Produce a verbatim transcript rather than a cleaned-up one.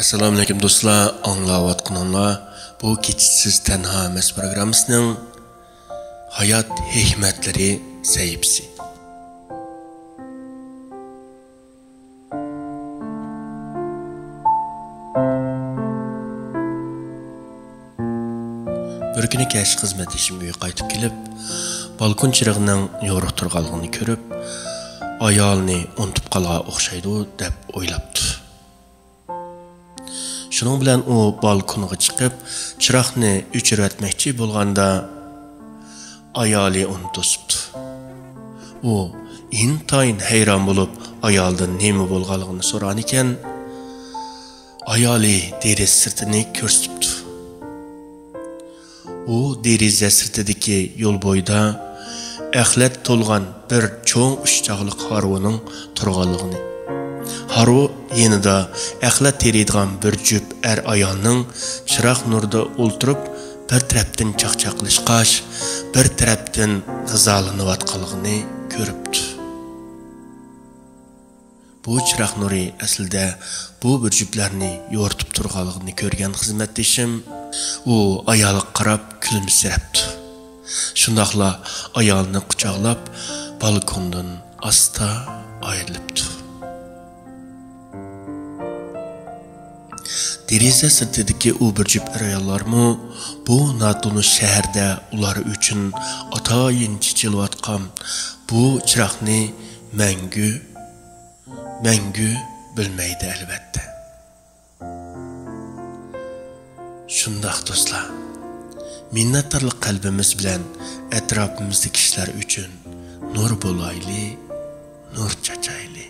ئەسسالامۇئەلەيكۇم دوستلار، ئاڭلاۋاتقىنىڭلار بۇ كېچىسىز تەنھا ئەمەس پروگراممىسىنىڭ ھايات ھېكمەتلىرى سەھىپىسى. بىر كۈنى كەچ خىزمەتدىشىم ئۆيگە قايتىپ كېلىپ، بالكون چىرىغىنىڭ يورۇق تۇرغانلىقىنى كۆرۈپ، ئايالىنى ئۇنتۇپ قالغان ئوخشايدۇ دەپ ئويلاپتۇ. شۇنىڭ بىلەن ئۇ بالكونغا چىقىپ، چىراغنى ئۆچۈرۈۋەتمەكچى بولغاندا، ئايالى ئۇنى توسۇپتۇ. ئۇ ئىنتايىن ھەيران بولۇپ، ئايالىدىن نېمە بولغانلىقىنى سورىغانىكەن، ئايالى دېرىزە سىرتىنى كۆرسىتىپتۇ. ئۇ دېرىزە سىرتىدىكى يول بويىدا ئەخلەت تولغان بىر چوڭ ئۇششاقلىق ھارۋىنىڭ تۇرغانلىقىنى، ھارۋا يېنىدا ئەخلەت تېرىيدىغان بىر جۈپ ئەر-ئايالنىڭ چىراغ نۇرىدا ئولتۇرۇپ، بىر تەرەپتىن چاقچاقلاشقاچ، بىر تەرەپتىن غىزالىنىۋاتقانلىقىنى كۆرۈپتۇ. بۇ چىراغ نۇرى ئەسلىدە بۇ بىر جۈپلەرنى يورۇتۇپ تۇرغانلىقىنى كۆرگەن خىزمەتدىشىم، ئۇ ئايالىغا قاراپ كۈلۈمسىرەپتۇ. شۇنداقلا ئايالىنى قۇچاقلاپ، بالكوندىن ئاستا ئايرىلىپتۇ. دېرىزە سىرتىدىكى ئۇ بىر جۈپ ئەر-ئاياللارمۇ بۇ ناتونۇش شەھەردە ئۇلار ئۈچۈن ئاتايىن چېچىلىۋاتقان بۇ چىراغنى مەڭگۈ، مەڭگۈ بىلمەيدۇ، ئەلۋەتتە. شۇنداق، دوستلار، مىننەتدارلىق قەلبىمىز بىلەن ئەتراپىمىزدىكى كىشىلەر ئۈچۈن نۇر بولايلى، نۇر چاچايلى.